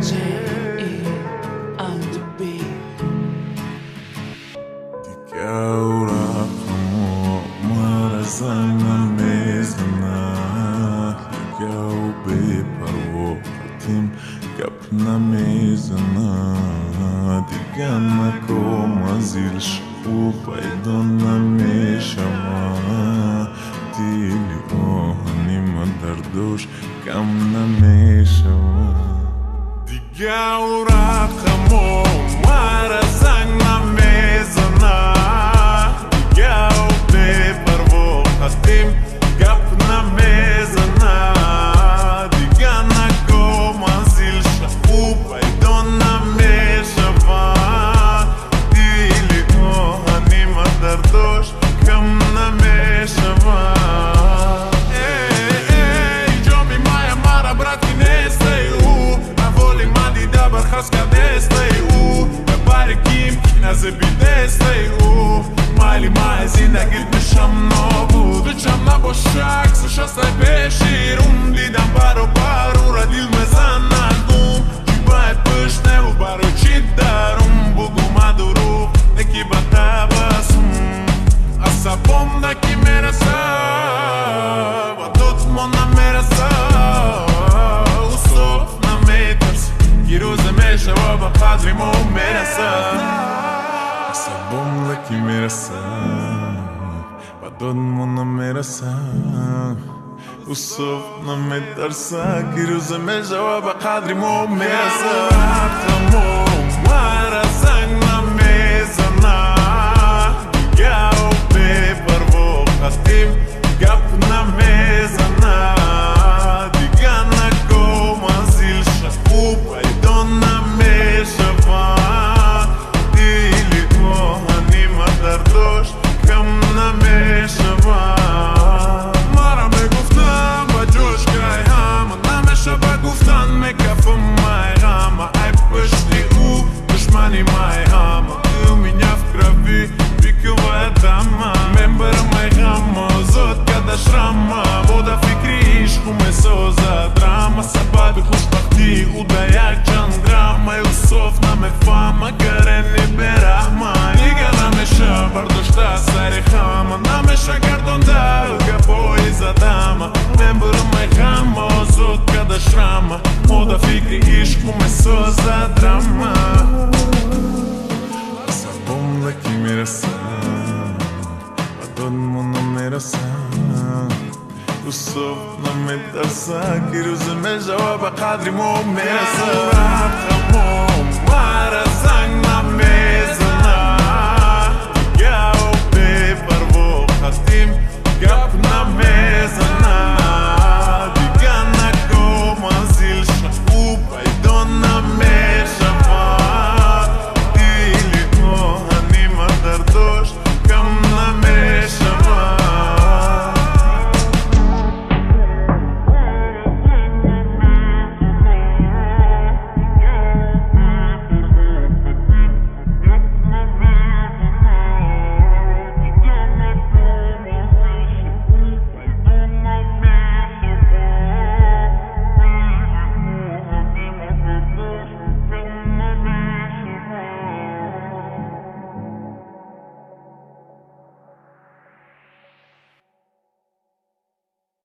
J.E. on the beat. Маро намезанад, дигар бепарво қатим гап намезанад, дигар нако манзилш ӯ пайдо намешавад, дили оҳани ман дардош кам намешавад. Дигар рақамо мара занг намезанад, дигар бепарво қатим гап намезанад, дигар нако манзилша ӯ пайдо намешавад, дили оҳани ман дардош кам намешавад. Эй, ҷоми мая мара брат, ки нестай ӯ, аҳволи ман дида бархост кардестай ӯ, бари ким ки назебидестай ӯ, майли май зиндагит мешам нобуд, дучам набошак сушастай пеши рум, дидам баробар ӯра дил мезанад гум, чӣ бай пушт неву барои чӣ дарум, бугу ма дурӯғ неки ба табассум, асабом ки мераса ва додмо намераса, усоф наметарси ки рӯзе мешава ба қадри мо мераса, асабом ки мераса ба додмо намераса, усоф наметарса ки рӯзе мешава ба қадри мо мераса. Мара занг намезанад, дигар бепарво қатим гап намезанад, дигар нако манзилша ӯ пайдо намешавад, дили оҳани ман дардош кам намешавад. Мара мегуфтам ба ҷош кай ҳама намешава, гуфтан мекафам май ғама, ай пушти ӯ душмани май ҳама, у меня в крови пиковая дама, мембарам ай ғама озод када шрама, бода фикри ишқу месоза драма, сабаби хушбахтӣ ӯ да якчанд грамма, Юсуф намефаҳма карени бераҳма, дигар намеша бардошта сари хама, намеша гардонда гапҳои задама, мебурам ай ғама озод када шрама, мода фикри ишқу месоза драма, асабом ки мераса ба додмо намераса, усоф наметарса ки рӯзе мешава ба қадри мо мераса. Мара